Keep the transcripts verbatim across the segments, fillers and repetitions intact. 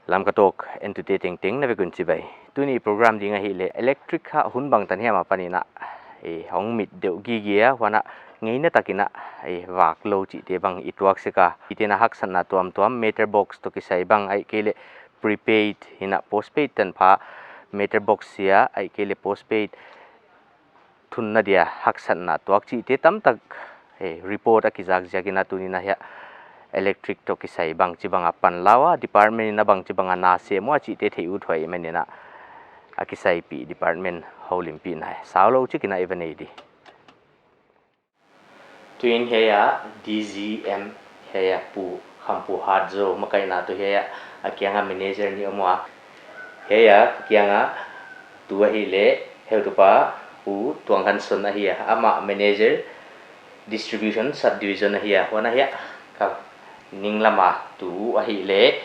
Lamka Talk entute tengteng na vek un chibai. Tuni program ding ahihleh electric kha hun bangtan hiam apan in a, eh, hong mit deuh gige a, huan a ngeina takin a, eh, vak lou chihte bang i tuak sek a. Hiten a haksatna tuamtuam, meter box toh kisai bang, ahihkeileh prepaid hi in a postpaid tanpha meter box sia, ahihkeileh postpaid thunna dia haksatna tuak chihte tamtak, eh, report a kizak ziakin a tuni'n a hiai electric toh kisai bangchibang a panla ua, department in a bangchibang a na sem ua chihte theih uthuai man in a, a kisaipih department houlimpihna saulou chikin a i va nei di. Tuin hiai a D G M, hiai a Pu Khampu Hatzo makaihna toh hiai a, a kiang a manager nih om ua. Hiai a kiang a tu ahihleh heutupa Pu Tuang Khan Son ahi a, amah manager distribution subdivision ahi a. Huan a hiai a ka ning lam a tu ahihleh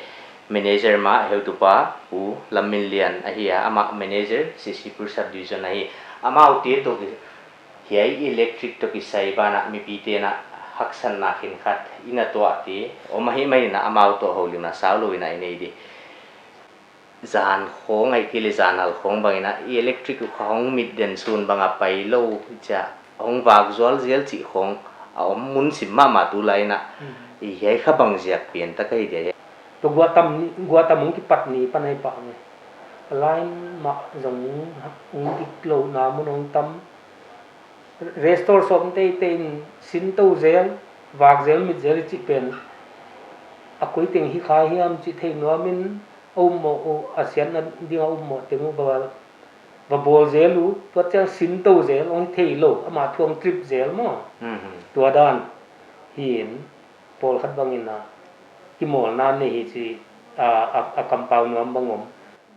manager mah heutupa Pu Lam Min Lian ahi a, amah manager C C Pur subdivision ahi. Amaute toh ki- Hiai electric toh kisai banah mipite'n a haksatna khenkhat i na tuahte om ahihman in a, amau toh houlimna saulou in a i nei di. Zan khawng ahihkeileh zan hal khawng bang in a, i electric uh kha hong mit den sun bang a pailou chia, hong vak zual zel chih khawng a om mun sim mahmah tulai in a. Hmm. I hiai kha bang ziak pian tak ahi dia. Toh guah tam, guah tam hong kipat ni pan ahi pah nge. Line mah zong hong dik louhna mun hong tam. Restore sawm teitei in sin tou zel, vak zel, mit zel i chih pen a koi teng hi kha hiam chih thei nuam in, a um mawh uh, a siatna ding a um mawh teng uh va, va bawl zel uh, tua chiang sin tou zel, hong thei lou, amah thu hong trip zel maw. Mhm. Tua dan hi in, pawlkhat bang in a kimawlna nei hi chih a, a, a kampau nuam bang om.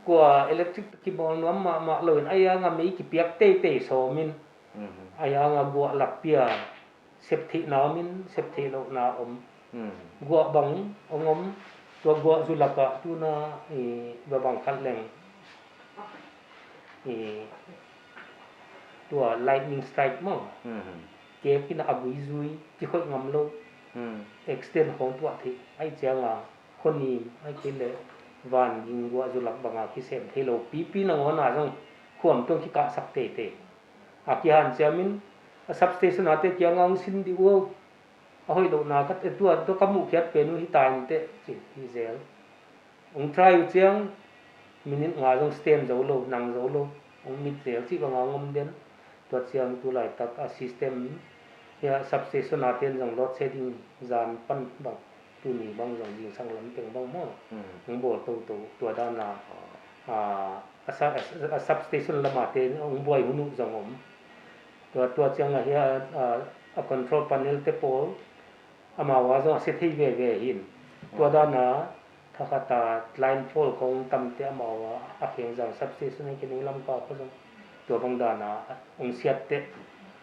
Kua electric kimawl nuam mahmah lou in, a hiang a mei kipiak teitei sawm in, Mhm. a hiang a guah lak pia sep theihna om in, sep theihlouhna om. Mhm. Guah bang hong om, tua guah zu lak ah tuna, i, va bang khat leng, i, tua lightning strike maw. Mhm. Kek in a gui zui, kikhoih ngam lou. Mhm. Extend khawng tuah theih, ahih chiang a, khaw nim, ahihkeileh van ging guah zu lak bang a kisem theilou pipi nangawn a zong khuam tung kikahsak teitei. A kihan chiam in, a substation a te kiang a hong sin di ua. A hoihlouhna ka, eh, tua, tua ka muhkhiat pen uh hi ta in teh, chi, hi zel. Hong try uh chiang, minute nga zong stand zou lou, nang zou lou, hong mit zel chih bang a hong om den. Tua chiang tulai tak a system, hiai substation a ten zong load shedding zan pan bang, tuni bang zong zingsang lam teng bang maw. Hmm. Hong bawl toutou, tua dan a, Oh. a, a sa-, a, a substation lam a ten hong buai hun uh zong om. Tua, tua chiang a hiai a, a, a control panel te pawl, amau a zong a se thei veve hi in. Tua Oh. dan a, thakhat a line fault khawng tam te amau a, a kheng zang substation a khen in Lamka kha zong. Tua bang dan a, hong siat te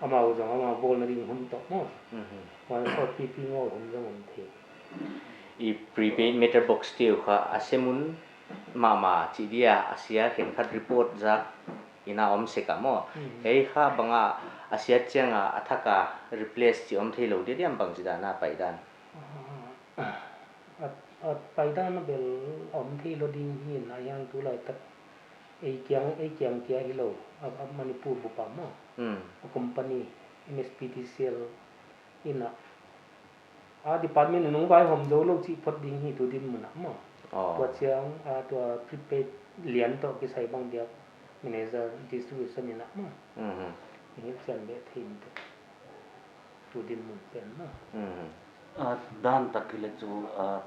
amau zong amau bawlna ding hun toh maw. Mhm. Huan sawt pipi ngawl hun zong om thei. I prepaid meter box te uh kha a se mun mahmah chih dia, a sia khenkhat report zak in a om sek a maw. Mhm. Hiai kha bang a, a siat chiang a, a thak a replace chih om theilou dia diam, bangchi dan a paidan? Ah, a, a paidan a bel om theilou ding hi in, a hiang tulai tak ei kiang, ei kiang kia hilou, a, a Manipur bup a maw. Hmm. A company, M S P T C L in a, a department in hong vaihawm zou lou chih phot ding hi tu dinmun ah maw. Oh. Tua chiang, a, tua prepaid lian toh kisai bang dia manager distribution in a maw. Mhm. Hih chiang beh thei in te. Tu dinmun pen maw. Mhm. A, dan tak hileh chu, a,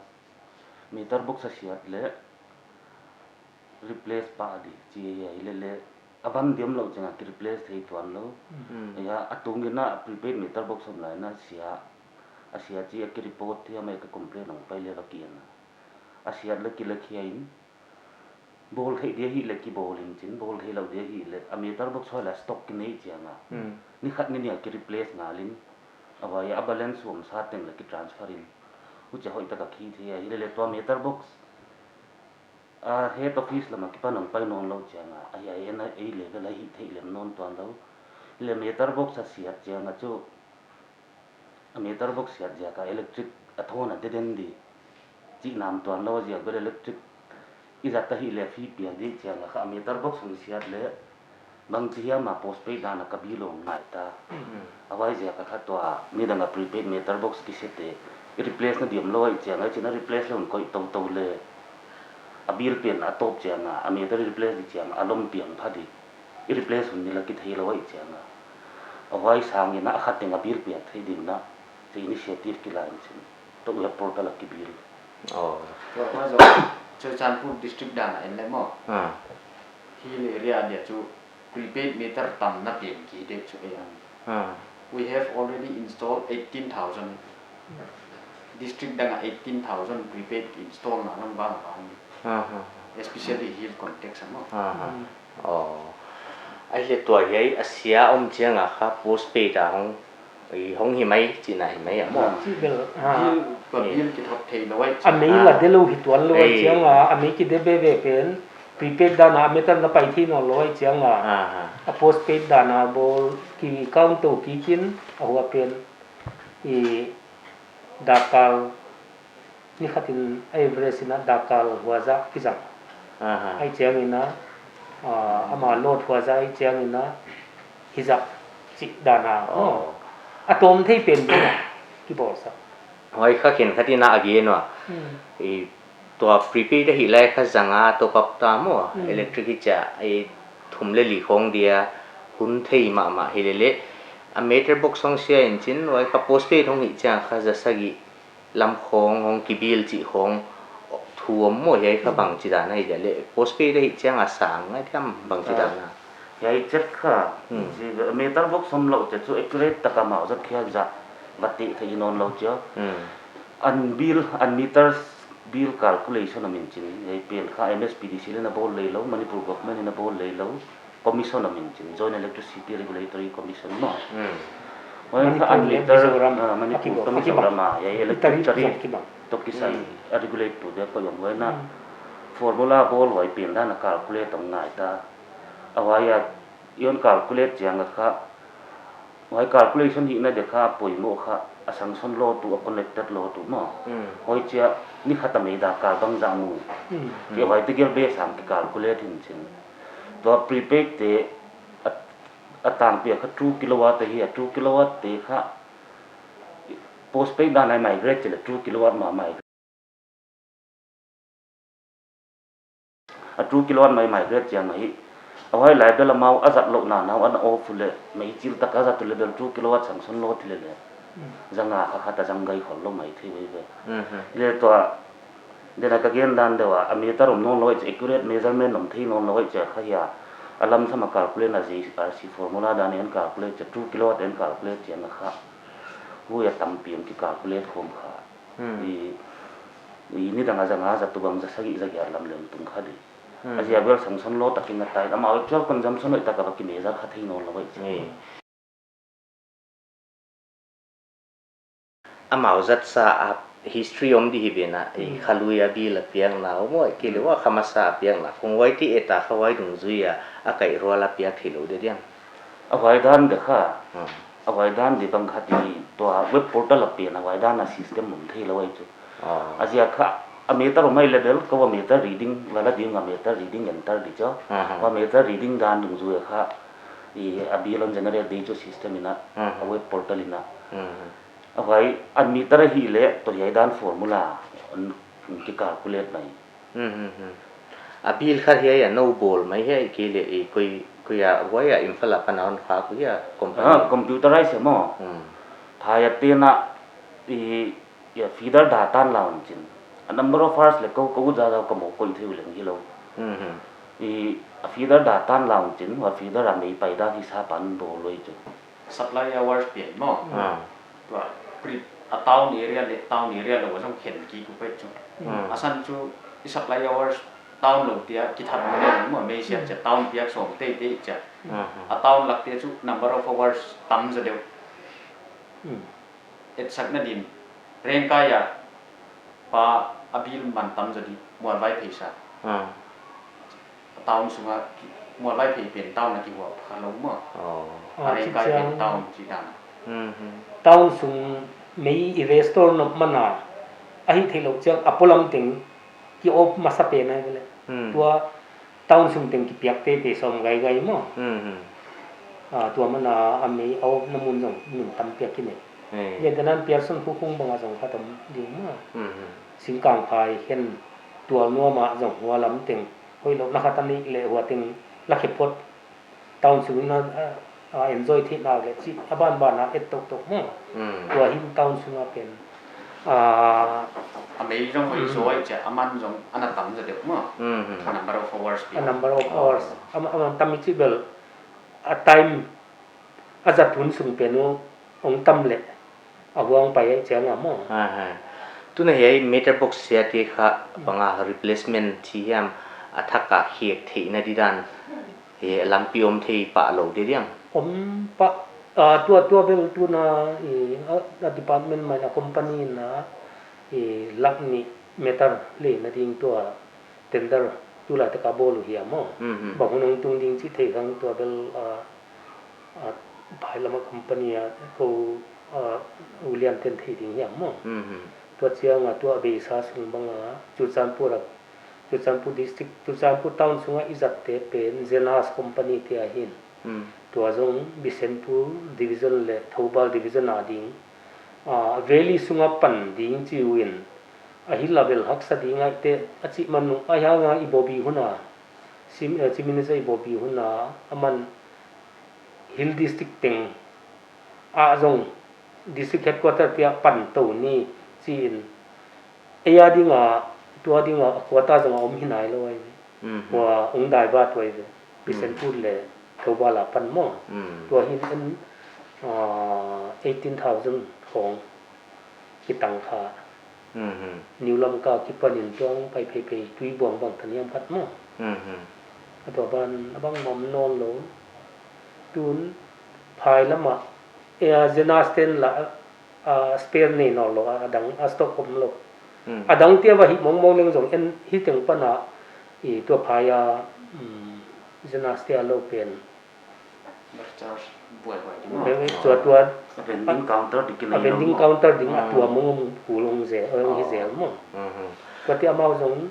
meter box a siat leh replace pah di chi ahi lele, a van diam lou chiang a ki replace thei tuan lou. Mm. Ya, a tung in a prepaid meter box om lai in a sia, a sia chi a ki report thei a mai ka complain hong pai le va ki en a. A siat leh ki leh khia in, bawl thei dia hileh ki bawl in chin, bawl theilou dia hileh, a meter box hoih la stock ki nei chiang a. Mm. Ni khat ni nih a ki replace ngal in, a vai a balance om sa teng leh ki transfer in. Huchia hoih tak a khi thei ahi lele tua meter box a head office lam a kipan hong pai nawn lou chiang a, a hiai a ei level a hih theih lem nawn tuan lou. Leh meter box a siat chiang a chu, a meter box siat ziak a electric a thawn a dead end di chih nam tuan lou ziak bel electric I zat ahihleh fee piak di chiang a kha meter box hong siat leh bangchi hiam a postpaid dan a ka bill hong ngai ta. A huaiziak a kha tua nidang a prepaid meter box kisiate i replace na diam lou ahih chiang a, i chin a replace lou in koih toutou leh a bill pen a tawp chiang a, a meter i replace di chiang a lom piang pha di. I replace hun ni la kithei lou ahih chiang a, a huai sang in a khat teng a bill piak thei ding in a, chi initiative kila in chin. Toh web portal a ki bill. Oh. Tua huai zoh Churachandpur district dan a en leh maw. Ah. Hill area dia chu prepaid meter tamna pen ki dek chu ei ang. Ah. We have already installed eighteen thousand. District dang a eighteen thousand prepaid install na lam bang bang. Ah, ah. Especially hill context a maw. Ah, ah. Oh. Ahihleh tua hiai a sia om chiang a kha postpaid a hong, i hong hi mai, chihna hi mai a maw. Ah. Chi bel, ah. Bill, pa bill kithot thei lou ai. A mei la de lou hi tuan lou ai chiang a, a mei ki de be be pen, prepaid dan a meter na pai thei nawn lou ai chiang a. Ah, ah. A postpaid dan a bawl ki count tou kikin, a huai pen i dakkal ni khat in average in a dakkal huaizah kizang. Aha. Ahih chiang in a, ah, ama load huaizah ahih chiang in a hizah chih dan a. Oh. A tawm thei pen ding a kibawlsak. Huai kha khenkhat in a gen ua. Hmm. I tua prepaid ahihleh kha zang a top up ta maw. Hmm. Electric hi chia i thum leh li khong dia hun thei mahmah hi lele. A meter box hong sia in chin, huai kha postpaid hong hih chiang kha za sagih lam khong hong ki bill chih khong thu om maw, hiai kha bangchi dan a hi dia leh, postpaid ahih chiang a sang ngai thiam bangchi dan a. Hiai chet kha, hmm, chi meter box om lou chet chu accurate tak a amau zat khia za va teh thei nawn lou chia. Hmm. An bill, an meter bill calculation a min chin, hiai pen kha M S P D C L in a bawl lei lou, Manipur government in a bawl lei lou. Commission a min chin, Joint Electricity Regulatory Commission maw. Hmm. Huai kha Manipur an leh meter, Mizoram, ah, Manipur a kibawl, toh a kibawl. Mizoram a, hiai electric tariff, tariff zong kibawl. Toh kisai, hmm, a regulate tu dia koih om huai na. Hmm. Formula bawl huai pen dan a calculate om ngai ta. A huai a, i hon calculate chiang a kha, huai calculation hihna dia kha poimoh kha, a sanction lou tu, a connected lou tu maw. Hmm. Huai chia ni khat a mei dakkal bangzah mu. Hmm. Chia huai tegel be sang ki calculate in chin. Tua prepaid te a, a tangpi a kha two kilowatt ahi a, two kilowatt te kha postpaid dan a migrate chih leh two kilowatt mah migrate. A two kilowatt mah migrate chiang ahi. A huai lai bel amau a zat louhna nau an off uleh, mei chil tak a zat uleh bel two kilowatt sanction lou thei lele. Zang a kha khat a zang gai khol lou mai thei ve ve. Mhm. Leh tua, den a ka gen dan deuh a, a meter om nawn lou ai chia, accurate measurement om thei nawn lou ai chia kha hia. A lamsam a calculate na J R C formula dan in calculate chia, two kilowatt in calculate chiang a kha. Huai a tampi in ki calculate khawm kha. Hmm. I, i nidang a zang a zat tu bang za sagih za giat lam leng tung kha di. Hmm. A zia bel sanction lou tak in a tai. Amau actual consumption hoih tak a va ki measure kha thei nawn lou ai chia. Ni. Amau zat sa a history om di hi ve na, i, hmm, kha lui a bill a piakna om, oi, kei leh, hmm, huai kha masa a piakna. Kong huai ti eta kha huai dungzui a, a kaihrual a piak thei lou di diam. A huai dan di kha. Hmm. A huai dan di bang kha ti tua web portal a pen a huai dan a system om thei lou ai chu. Ah. A zia kha a meter om ai leh bel, kou a meter reading, va la ding a meter reading enter di chu. Aha. Huai meter reading dan dungzui a kha. I a bill hon generate di chu system in a, hmm, a web portal in a. Hmm. A huai an meter ahihleh, toh hiai dan formula hon ki calculate mai. Hmm, hmm, hmm. A bill kha hiai a nou bawl mai hiai kei leh i koi, koi a huai a Imphal a pan a hon khak hiai a company. Ah, computerize maw. Hmm. Phai a tena i, i a feeder data la hon chin. A number of hours leh kou, kou za za ka mo koi thei leng hilou. Hmm, hmm. I a feeder data la hon chin, huai feeder a mei pai dan hisap a hon bawl lou chu. Supply hours pen maw. Ah. Tua pre-, a town area leh town area lou a zong khen ki ku pai chu. Hmm. A san chu i supply hours town lou te a kithat maw, mei siat chia, hmm, town piak sawm teitei chia. Hmm. A town lak te chu number of hours tam zaw deuh. Hmm. Etsakna din, Rengkai a pa a bill man tam zaw di, Mualvaiphei sa. Ah. Town sung a ki, Mualvaiphei pen town a kihuap kha lou maw. Oh. Ah, Rengkai pen town chih dan. Hmm, hmm. Town sung mei i restore nop man a, a hih theih louh chiang a polam teng ki off masa pen ahi ve leh. Hmm. Tua town sung teng kipiak te pe sawm gaigai maw. Hmm, hmm. Ah, tua mana a mei a awpna mun zong mun tam piak ki nei. Eh. Lian te nan Pearson Khukhung banga zong khat om ding maw. Hmm, hmm. Singkang phai hen tual nuam a zong hua lam teng hoih louhna khat a neih leh hua teng la khe phot town sung in a, a, a enjoy theihna leh chih a banban a et toktok maw. Hmm. Tua hin town sung a pen, ah, a mei zong hoih zaw ai chia, a man zong ana tam zaw deuh maw. Hmm, hmm. A number of hours pi. A number of hours. Oh. A man, a man tam i chih bel a time a zat hun sung pen uh hong tam leh a huang pai ai chiang a maw. Aha. Tuna hiai meter box sia te kha banga replacement chi hiam, a thak a khiak theihna di dan, he lampi om thei pah lou di diam? Om pah, ah, tua, tua bel tuna, i, a, a department mai na company na, i, lak nih meter lehna ding tua tender tulai taka bawl uh hiam maw. Mhm. Bang hun hong tung ding chih thei khang tua bel, ah, ah, phai lama company a ko, ah, ulian ten thei ding hiam maw. Mhm. Tua chiang a tua beisa sung banga Churachandpur a, Churachandpur district, Churachandpur town sunga i zat te pen Zenas company te ahin. Hmm. Tua zong Bishnupur division leh Thoubal division a ding, ah, valley sunga pan ding chi uh in, a hi la bel haksa ding ai te a chih man uh, a hiang a i bawlpi hun a, sim, eh, Chief Minister i bawlpi hun a, a man hill district teng ah zong district headquarter te ah pan tou ni chi in, ei a ding a, tua ding a, a quota zong a om hi nai lou ai ve. Mhm. Hua hong divert uh ai ve. Mm. Bishnupur leh Thoubal a pan maw. Mm. Tua hin en, ah, eighteen thousand khong kitang kha. Mhm. New Lamka kipan in tuang pai phei phei Tuibuang bang tan hiam khat maw. Mhm. A tua ban a bang mawm nawn lou. Tun phai lama, eh, Zenas ten la, ah, spare nei nawn lou, a dang a stock om lou. Hmm. A dang te va hih mawngmawng leng zong en hi teng pan a, i tua phai a, um, Zenas te a lou pen. Recharge buaihuai ding maw. Tua, tua, a vending counter ding a, a vending counter ding a tua mawng om kul ong zel, ong hi zel maw. Mhm. Tua te amau zong,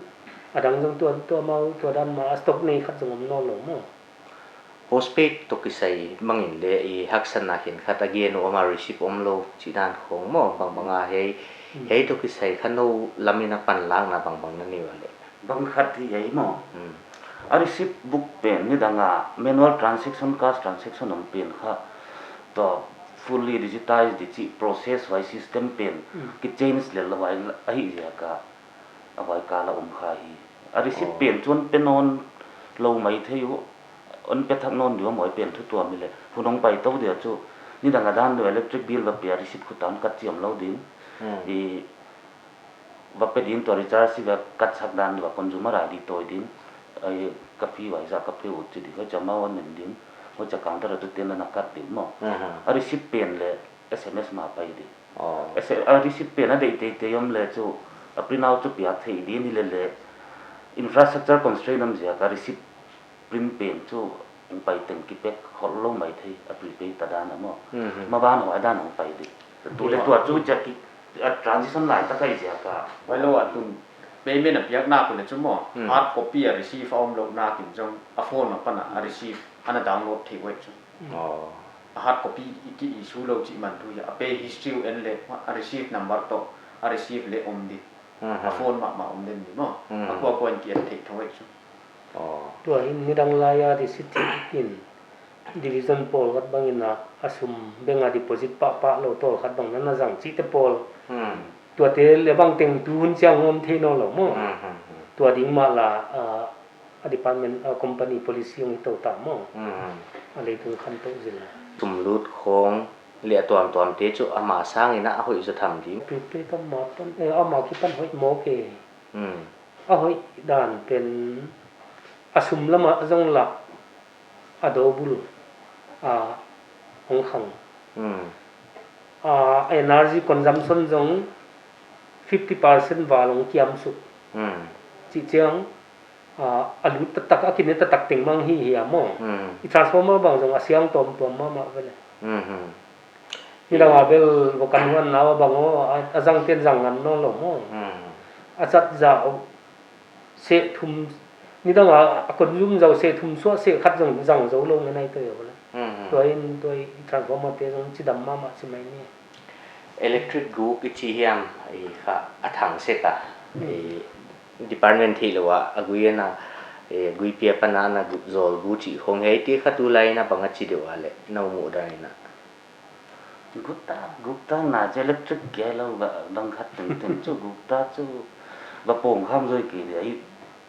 a dang zong tua, tua amau, tua dan ma a stock nei khat zong om nawn lou maw. Postpaid toh kisai bangin leh i haksatna khenkhat a gen uh om a, receive om lou chih dan khong maw, bangbang a hiai, hmm, hiai toh kisai kha nou lam in a panlakna bangbang na nei ua leh? Bang khat hi hiai maw. Hmm. A receipt book pen nidang a manual transaction, cash transaction om pen kha, tua fully digitized di chih process huai system pen, hmm, ki change lel huai ahih ziak a, a huai kal a om kha hi. A receipt pen chu hon pe nawn lou maithei uh, hon pe thak nawn di uh maw, pen thu tuam hi leh. Hun hong pai tou dia chu, nidang a dan deuh electric bill va pe a receipt khut a hon kat chiam lou ding. Hmm. I va pe ding tua recharge hi va kat sak dan deuh a consumer ID tawi ding. Ai ka fee huai zah ka pe uh chi di, huai cha amount hon en ding. Huai cha counter a tu ten a na kat ding maw. Mhm. A receipt pen leh S M S mah pai di. Oh. A se-, a receipt pen a deih teitei om leh chu, a print out chu piak theih ding hi leh leh, infrastructure constraint om ziak a receipt print pen chu hong pai teng ki pack khol lou maithei, a prepaid ta dan a maw. Mhm. Maban huai dan hong pai di. Tu leh tua chu ja ki, a transition lai tak ahih ziak a. Huai lou a tun payment a piak nak uh leh chu maw, hmm, hard copy a receipt a om lou nak in zong a phone mah pan a, a receipt ana download theih uh chu. Oh. A hard copy i ki issue lou chih man thu hi a, a pay history uh en leh, a receipt number toh, a receipt leh om di. Mhm. A phone mahmah om den di maw. Mhm. A kuakua in ki en theih thou ei chu. Oh. Tua hi nidang lai a receipt in division pawl khat bang in a, a sum bank a deposit pahpah lou tawlkhat bang na na zang chihte pawl. Hmm. Tuate leh bang teng tu hun chiang hon thei nawn lou maw. Hmm, hmm, hmm. Tua ding mah la, ah, a department, a company policy hong hi tou ta maw. Hmm. A leitung khantou zil a. Sum lut khong leh a tuamtuam te chu ama sang in a hoih zaw tham ding. Prepaid amah pan, eh, amah kipan hoih mawk e. Hmm. A hoih dan pen a sum lam a zong la a double a hong khang. Hmm. A energy consumption zong fifty percent val hong kiam suk. Hmm. Chih chiang, a, a lut taktak, a kine taktak teng mang hi hi a maw. Hmm. I transformer bang zong a siang tuamtuam mahmah ve leh. Hmm, hmm. Nidang a bel va kan huan nau a bang aw, a, a zang ten zang ngam nawn lou maw. Hmm. A zat zah uh, seh thum, Nidang a, a consume zou seh, thum suah seh, khat zong zang zou lou ngen ai tua hi. Hmm, hmm. Tua in, tua i transformer te zong chidam mahmah chi mai ni. Electric guk i chi hiam, i kha a thang sek a. Hmm. I department theilou a, a gui ana, i gui pia pan ana gu-, zol gu chi khong hi te kha tulai in a bang a chi deuh a le, na mu dan in a. Guk ta, guk ta na chu electric kia lou ba, bang khat tengteng chu guk ta chu ba pawng kham zoi kei dia, i,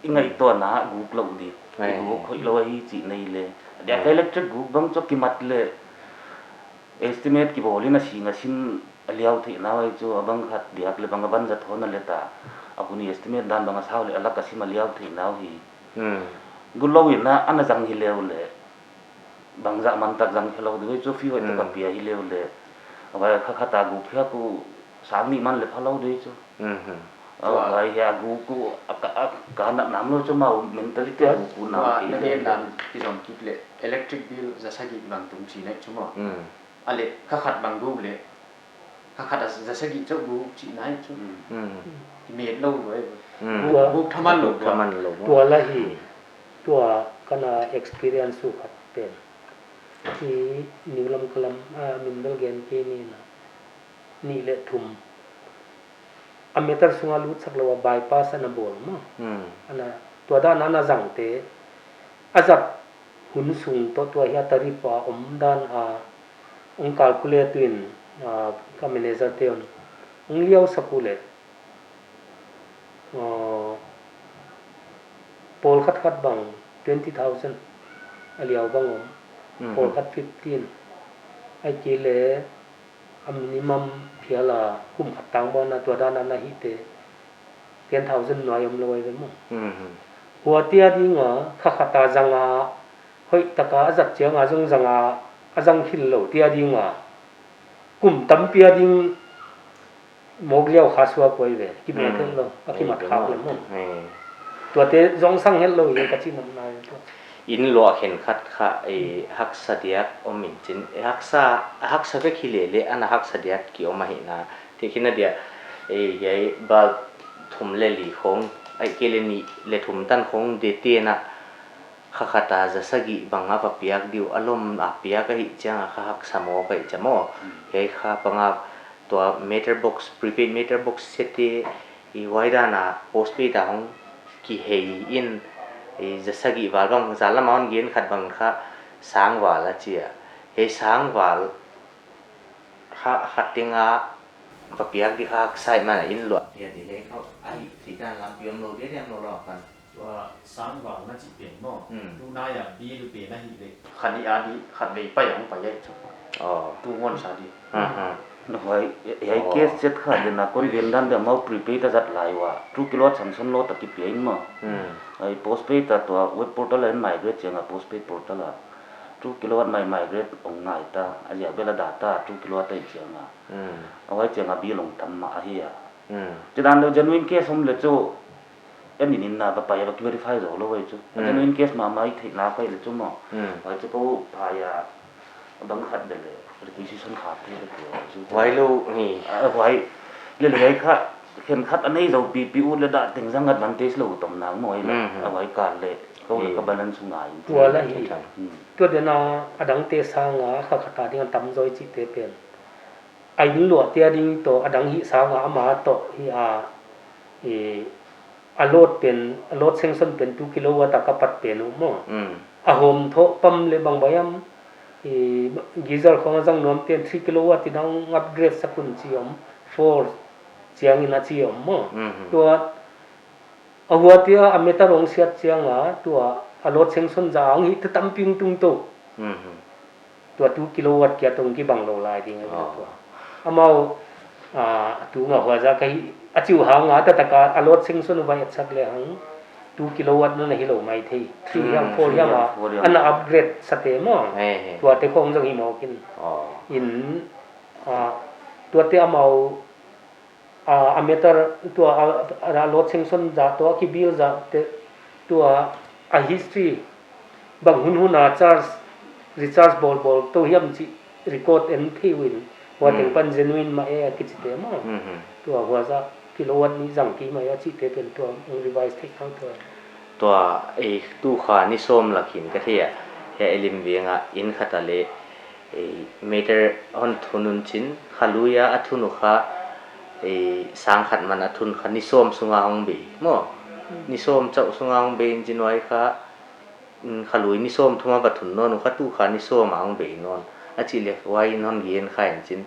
i ngaihtuahna guk lou di. I guk hoih lou hi chi nei le. Dia ka electric guk bang chu kimat le estimate kibawl in a sing a sin a liau theihna uh chu a bang khat diak le bang a ban zat hon a le ta. A hun i estimate dan bang a sau le a lak a sim a liau theihna uh hi. Hmm. Guk lou in a ana zang hi leu le. Bangzah man tak zang khe lou di chu fee hoih tak a pia hi leu le. A vai kha khat a guk khia ku sang nih man le pha lou di chu. Mhm. A vai hia guk ku a ka, a ka nat nam lou chu mau mentality a guk ku nam ki. Na gen dan ki zom kik le electric bill za sagih bang tung chi nei chu maw. Mm. A le kha khat bang guk le Kha khat a za sagih chauh guk chih nai chu. Mm. Ki met lou lou ai. Mm. Guk, guk thaman lou. Guk thaman lou. Tua la hi, tua kana experience uh khat pen. Ki New Lamka lam, ah, min bel gen kei ni na. Nih le thum. A meter sunga lut sak lou a bypass ana bawl maw. Mm. Ana, tua dan ana zang te. A zat hun sung toh tua hia tariff a om dan a, hong calculate in, ah, ka manager te un hong liau sak uleh, ah, pawl khat khat bang twenty thousand a liau bang om, mhm, pawl khat fifteen, ahihkeileh a minimum phial a kum khat tang bang a tua dan a na hih te, ten thousand nuai om lou ai ve maw. Mhm. Huai te a ding a, kha khat a zang a, hoih tak a a zat chiang a zong zang a, a zang khil lou te a ding a, kum tampi a ding mawk liau kha suak ai ve, ki met, mm, het lou, a ki mat khak leh maw. Mm. Tua te zong sang het lou hi ka chi nop na ai tua. Inn luah khenkhat kha, eh, haksa diak om in chin. Eh, haksa, haksa vek hi lele, ana haksa diak ki om ahi na. Te khin a dia, eh, hiai bulb thum le li khong, ahihkeileh nih le thum tan khong de te na, kha khat a za sagih bang a va piak di uh, a lom a piak ahih chiang a kha haksa mawk ahih chia maw. Mm. Hiai kha bang a tua meter box, prepaid meter box se te, i huai dan a postpaid a hong kihei in, i za sagih val bang, za lam a hon gen khat bang kha sang val a chia. Hiai sang val kha khat teng a va piak di kha haksa ahih man a inn luah. Hiai di hiai kha ahih theih dan lampi om lou dia dia om lou lou kan. Tua sang val na chih pen maw. Hmm. Tunai a bill pen ahih leh kha nih a di khat vei pai hong pai ai chu. Oh. Tu ngon sa di. Aha. Na huai, hiai, oh, case chet kha di na kon ven dan di mau prepaid a zat lai ua. Two kilowatt Samsung lo ta ki pia in maw. Hmm. Ai postpaid ta tua web portal a migrate chiang a postpaid portal a. Two kilowatt mai migrate hong ngai ta. A ziak bel a data two kilowatt ahih chiang a. Hmm. A huai chiang a bill hong tam mah ahi a. Hmm. Chidan deuh genuine case om leh chu, en in in na va pai a va ki verify zou lou ai chu. Hmm. Genuine case mahmah i theihna kha i leh chu maw. Hmm. Ai chu ko pai a bang khat bel leh requisition kha thei leh chu. Huai lou ni. Ah, huai. Lele hiai kha, khenkhat a nei zou pipi ut leh dah teng zang advantage lou tom nang maw ai leh. Hmm, hmm. A huai kal leh, ko leh, eh, ka balance ngai. Tua la hi. Hmm. Tua dia na a dang te sang a kha khat a ding a tam zaw i chih te pen. A inn luah te a ding toh, a dang hih sang a ama toh hi a, i, a load pen, a load sanction pen two kilowatt a ka pat pen uh maw. Mm. A hawm thoh pam leh bang bai am, i, geyser khong a zang nuam ten three kilowatt in a hong upgrade sak un chi om, four chiang in a chi om maw. Mm-hmm. Tua A huai te a meter hong siat chiang a, tua a load sanction za ang hi te tampi hong tung tou. Mhm. Tua two kilowatt kia tong ki bang lou lai ding a, oh, tua. Amau, ah, tu nga huai za ka hi, a chiu hang a ta taka a load sanction vai et sak lehang, two kilowatt na na hi lou mai thei. Three, hmm, hiam, four, three hiam, hiam a, four hiam, ana upgrade sa te maw. He, he. Tua te khong zong hi mawk in. Oh. In, ah, tua te amau a, a meter tua a, a load sanction za toh a ki bill za te tua a history bang hun hun a charge, recharge bawl bawl tou hiam chih record en thei uh in, huai teng, hmm, pan genuine mah e a kichi te maw. Hmm, hmm. Tua huai za kilowatt nih zang kei mai a chih te pen tua hong revise thei khang tua. Tua, eh, tu kha ni sawm lak in ka thei a, hiai Elim Veng a inn khat ah leh, eh, meter hon thun un chin, kha lui a a thun uh kha, eh, sang khat man a thun kha ni sawm sung a hong bei, maw. Ni sawm chauh sung a hong bei in chin huai kha, mm, kha lui ni sawm thum a va thun nawn uh kha tu kha ni sawm a hong bei nawn. A chih leh huai in hon gen kha in chin,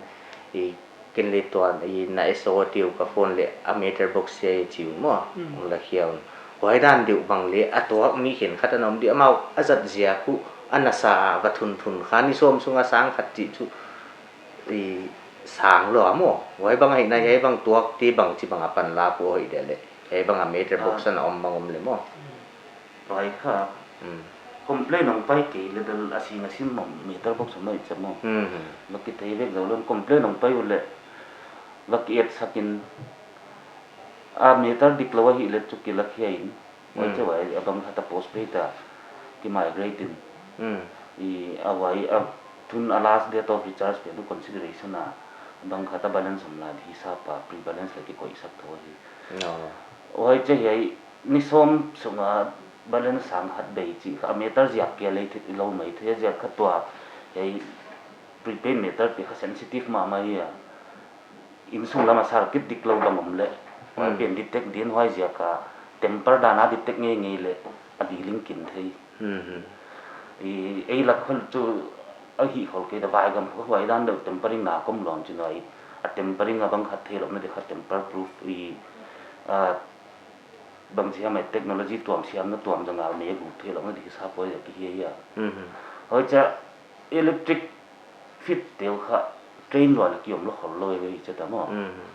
eh, ken leh tuan, eh, na S O T U ka phone leh a meter box hiai chi uh maw. Mm. Hong la khia un. Huai dan deuh bang leh a tuak mi khenkhat ana om di, amau a zat ziak uh, a nasa a va thun thun kha ni sawm sung a sang khat chih chu, eh, sang lou a maw. Huai bang ahihna hiai bang tuak te bang chi bang a pan la uh hoih dia leh. Hiai bang a meter box ana om bang om leh maw. Pai kha. Mm. Complain hong pai kei leh bel a sing a sim mong meter box hong mai cha maw. Mm. Va kithei vek zou lou in complain hong pai uleh va ki et sak in a meter dik lou ahih leh chu ki la khia in. Huai Mm. chu huai a bang khat a postpaid a ki migrate in. Mm. I a huai a thun a last date of recharge pen consideration a bang khat a balance om lai di hisap a pre-balance leh ki koih sak thou hi. No. Huai chu hiai ni sawm sung a balance sang khat bei chih kha a meter ziak kia lei thei lou mai thei ziak kha tua. Hiai prepaid meter pi kha sensitive mahmah hi a. Inn sung lam a circuit dik lou bang om leh. Huai Hmm. pen detect din huai ziak a temper dan a detect ngeingei leh a dealing kin thei. Hmm, hmm. I, ei lak khol chu a hih khol kei da vai gam kho huai dan deuh tempering na kom lou in chin huai. A tempering a bang khat thei lou na di kha temper proof i, a, bang chi hiam ai technology tuam siam na tuam zang a mei a gu thei lou na di sa poi a ki hi a. Mhm. Huai cha electric fit teu kha train lua leh ki om lou khol lou ei cha ta maw. Mhm.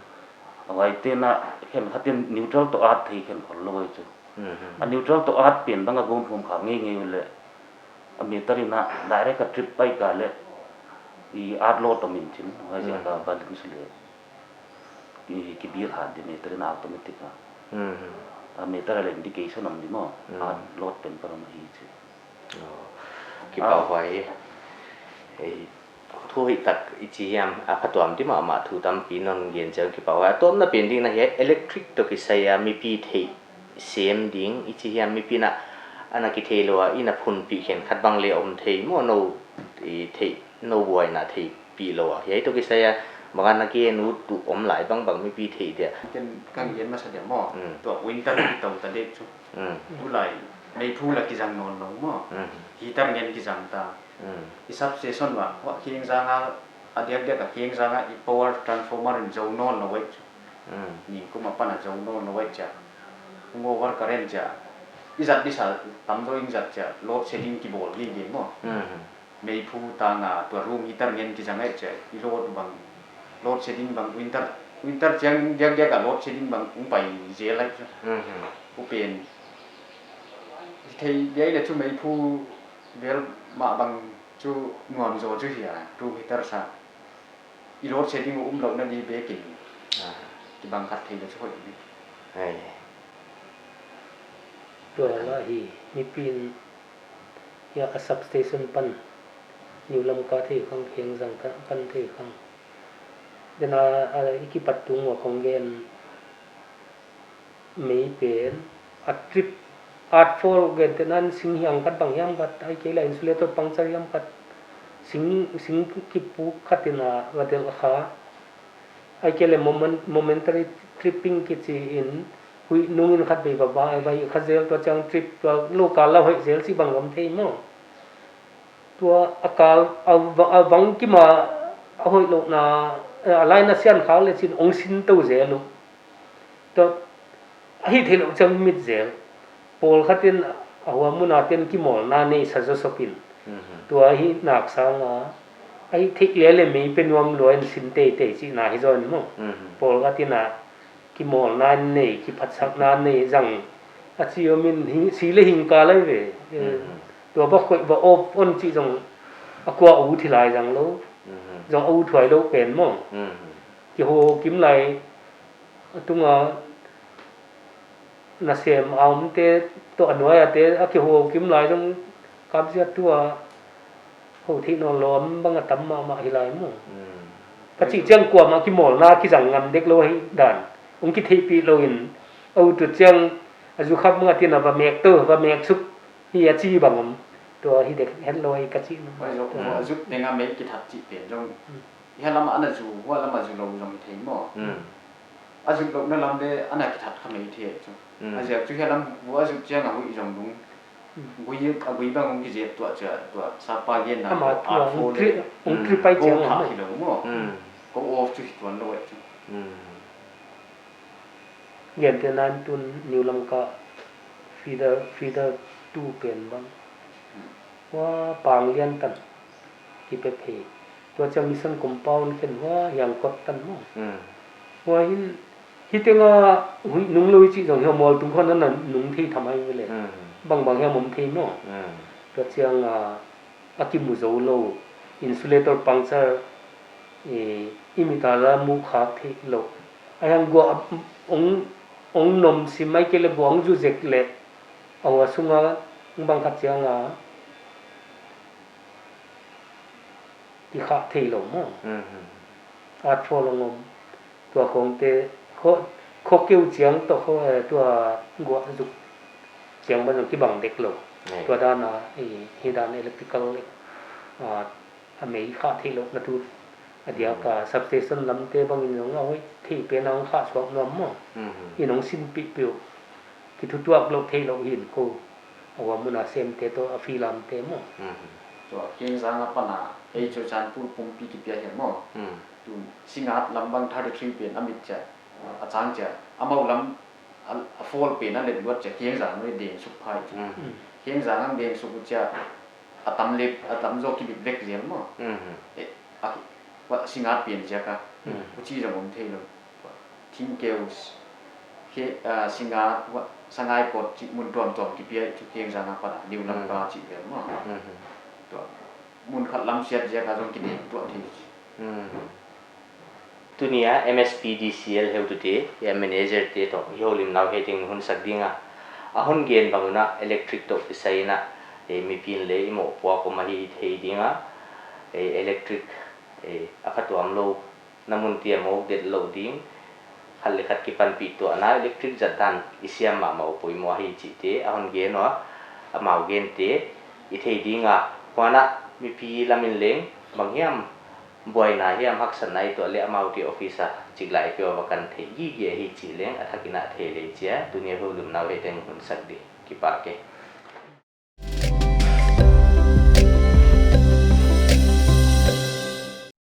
A huai te na khenkhat in neutral toh earth thei khen khol lou ei chu. Mhm. A neutral toh earth pen bang a gom phum kha ngeingei uleh. A meter in a direct a trip pai kha leh i earth load om in chin. Huai ziak a Mhm. balance leh. Ki, ki bil hat di meter in automatic a. Mhm. A meter a leh indication om di maw. Mhm. A load pen parom hi chi. Oh. Kipak Ah. huai. Ei, thu hoih tak i chi hiam a phatuam di mahmah thu tampi non gen chiang kipak huai. A tawpna pen ding na hiai electric toh kisai a mipi theih sem ding i chi hiam mipi na ana kithei lou a, i na phunpih khenkhat bang leh om thei maw no i theih no buaina thei pi lou a. Hiai toh kisai a, bang a na gen ut uh om lai bang bang mipi thei dia. Ken ka gen masa dia maw. Mm. Tua winter ki tou ta dek chu. Mm. Tulai, meiphu la kizang nawn lou maw. Mm. Heater ngen kizang ta. Mm. I substation va, va kheng zang a, a diak diak a kheng zang a, i power transformer in zou nawn lou ei chu. Mm. Ni kum apan a zou nawn lou ei cha. Hung over current cha. I zat di sa, tam zou in zat cha, load shedding kibawl gige maw. Mm. Meiphu tang a tua room heater ngen kizang ei cha, i load bang, load shedding bang winter, winter chiang diak diak a load shedding bang hong pai zel lai chu. Mhm. Upen. Thei diai leh chu meiphu vel mah bang chu nuam zaw chu hi a, room heater sa. I load shedding uh um lou na di be kin. Ah. Kibang khat thei leh chu hoih di. Ai. Tua la hi, mipi in Hiai a substation pan, New Lamka thei khang, Khengzang ta pan thei khang. Dena, a, i kipat tung ua khong gen mei pen, a trip, earth fault gen te nan sing hiang khat bang hiam khat, ahihkeileh insulator puncture hiam khat, sing, sing kipuk khat in a va delh kha. Ahihkeileh moment-, momentary tripping kichi in, huih nung in khat vei va, va, va hih kha zel tua chiang trip tua lou kal la hoih zel chih bang om thei maw. Tua a kal, a va-, a vang kim a, a hoih louhna, a line a sian khak leh chin hong sin tou zel uh. Tua a hih theih louh chiang mit zel. Pawlkhat in a huam mun a ten kimawlna nei sa zaw sawp in. Mhm. Tua hi nak sang a, a hih theih leh leh mei pe nuam lua in sin teitei chihna hi zaw in maw. Mhm. Pawlkhat in a kimawlna nei, kiphatsakna nei zang. A chi om in hi, si leh hing ka lai ve. Mhm. Tua va khoih va off on chih zong a kua ut hi lai zang lou. Mhm. Zong a ut huai lou pen maw. Mhm. Kiho kim lai. A tung a nasem a omte toh a nuai a te a kiho kim lai zong kap ziak tu a ho theih nawn lou om bang a tam mahmah hi lai maw. Hmm. Ka chih chiang kuamah kimawlna kizang ngam dek lou hi dan. Hong kitheihpih lou in a ut uh chiang A zu khap mah tin a va mek tou, va mek suk hi a chi bang om. Tua hi dek het lou hi ka chi. Huai zuk, tua a zuk teng a mei kithat chih pen zong. Hmm. Hiai lam a ana zu, huai lam a zu lou zong thei maw. Hmm. A zuk louhna lam leh ana kithat kha mei thei chu. Hmm. A ziak chu hiai lam vua a zuk chiang a huih zong lung. Hmm. Gui, a gui bang hong kizep tuah chia, tua sapa genna, ama tua tua hong art form tri-, leh hong tri pai chiang a kha maw. Hi lou maw. Hmm. Ko off chu hi tuan lou chu. Hmm. Gentehna in tun New Lamka feeder, feeder two pen bang. Huai pang lian tan kipe phei. Tua chiang Mission Compound khen huai hiang kot tan maw. Hmm. Huai hin, hi teng a huih nung lou chih zong hiam mawl tung khon ana nung thei tham ahi ve leh. Hmm. Bangbang hiam om thei maw. Hmm. Tua chiang a, a kimu zou lou, insulator puncture, i, i mit a la mu khak theih lou. A hiang guah, ong, ong nom sim mai kei leh guah ong zu zek leh, a hua sung a bang khat chiang a, kikhah theih lou maw. Mhm. Art form ong om. Tua khong te, kho, kho keu chiang toh kho, eh, tua guah zuk chiang bang zong kibang dek lou. Nei. Tua dan a, i, hi dan electrical, ah, a mei khah theih louhna tu. A diak a, hmm, substation lam te bang in zong a hoih theih pen a hong khah suak nuam maw. Mhm. I nong sin pih pih uh. Kithutuak lou theih lou hin ko. A hua mun a sem te toh a filam te maw. Mhm. Tua Kiangzang apan a, ei chu chan pur pumpi kipia hi maw. Hmm. Tu Singngat lam bang thirty three pen a mit chia, a chang chia, amau lam a, a fall pen a let luat chia, Kiangzang noi deng suk phai chu. Hmm. Hmm. Kiangzang ang deng suk chia, a tam leh, a tam zaw kibit vek zel maw. Hmm. Eh, a, huai Singngat pen chia ka. Hmm. Huchi zong om thei lou. Thingkeu, he, ah, Singngat, huai, Sangaikot chih mun tuamtuam kipia chu Kiangzang apan a, New Lamka, hmm, chih vel maw. Hmm. Tua, mun khat lam siat ziak a zong kideng tuah thei. Hmm. Tuni a M S P D C L heutute, ya manager te toh, i houlimna uh hiai teng hun sak ding a. A hon gen bang un a electric toh kisai in a, eh, mipi'n leng i mohpuak om ahi thei ding a, eh, electric, eh, a phatuam lou, na mun te a mawk det lou ding, khat leh khat kipanpih tuahna electric zat dan i siam mahmah uh poimoh ahi chih te, a hon gen ua, amau gen te, i thei ding a, huan a mipi lam in leng, bang hiam, buaina hiam haksatna i tuah leh amau te office a, chik lai peuh a va kan thei gige hi chih leng, a thak in a thei lei chia, tuni a houlimna uh hiai teng hun sak di, kipak e.